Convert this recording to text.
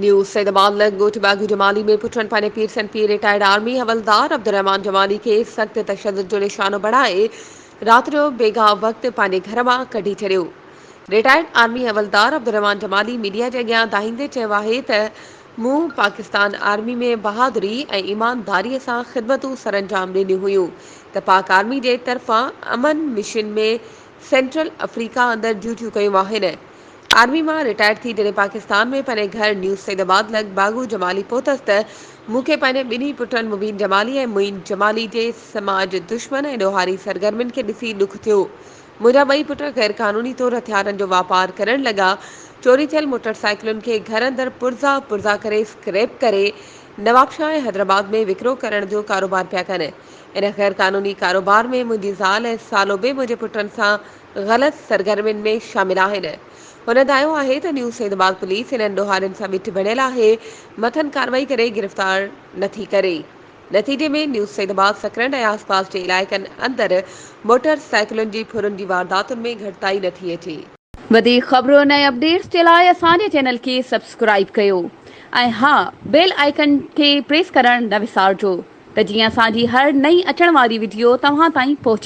News Syed آباد لڳ ڳوٺ باگو جمالي ۾ پٽن پنهنجي پير سن پير رٽائرڊ آرمي حوالدار عبدالرحمان جمالي کي سخت تشدد جو نشانو بڻائي رات جو بيگاهه وقت پنهنجي گهر مان ڪڍي ڇڏيو. Retired army havildar Abdul Rahman Jamali media جي اڳيان دانهيندي چيو آهي ته مون پاڪستان آرمي ۾ بهادري ۽ ايمانداري سان خدمتون سرانجام ڏنيون هيون ته پاڪ آرمي جي طرفان امن مشن ۾ سينٽرل آفريڪا اندر ڊيوٽيون ڪيون آهن. آرمي مان رٽائرڊ ٿي جڏهن پاڪستان ۾ پنهنجي گهر نيو سيد آباد لڳ باگو جمالي پهتس ته مون کي پنهنجي ٻنهي پٽن مبين جمالي ۽ معين جمالي جي سماج دشمن ۽ ڏوهاري سرگرمين کي ڏسي ڏک ٿيو. منهنجا ٻئي پٽ غير قانوني طور هٿيارن جو واپار ڪرڻ لڳا. چوري ٿيل موٽر سائيڪلن کي گهر اندر پرزا پرزا ڪري اسڪريپ ڪري نوابشاهه ۽ حيدرآباد ۾ وڪرو ڪرڻ جو ڪاروبار پيا ڪن. ان غير قانوني ڪاروبار ۾ منهنجي زال ۽ سالو به منهنجي پٽن سان غلط سرگرمين ۾ شامل آهن. هن دانهيو آهي ته نيو سيدآباد پوليس انهن ڏوهارين سان ٻٺ بڻيل آهي، مٿن ڪارروائي ڪري گرفتار نٿي ڪري. نتيجي ۾ نيو سيدآباد، سڪرنڊ ۽ آس پاس جي علائقن اندر موٽر سائيڪلن جي ڦرن جي وارداتن ۾ گهٽتائي نٿي اچي. وڌيڪ خبرن ۽ اپڊيٽس جي لاء اسان جي چينل کي سبسڪرائيب ڪيو ۽ ها بيل آئيڪن کي پريس ڪرڻ نه وسارجو ته جيئن اسان جي هر نئين اچڻ واري وڊيو توهان تائين پهچي.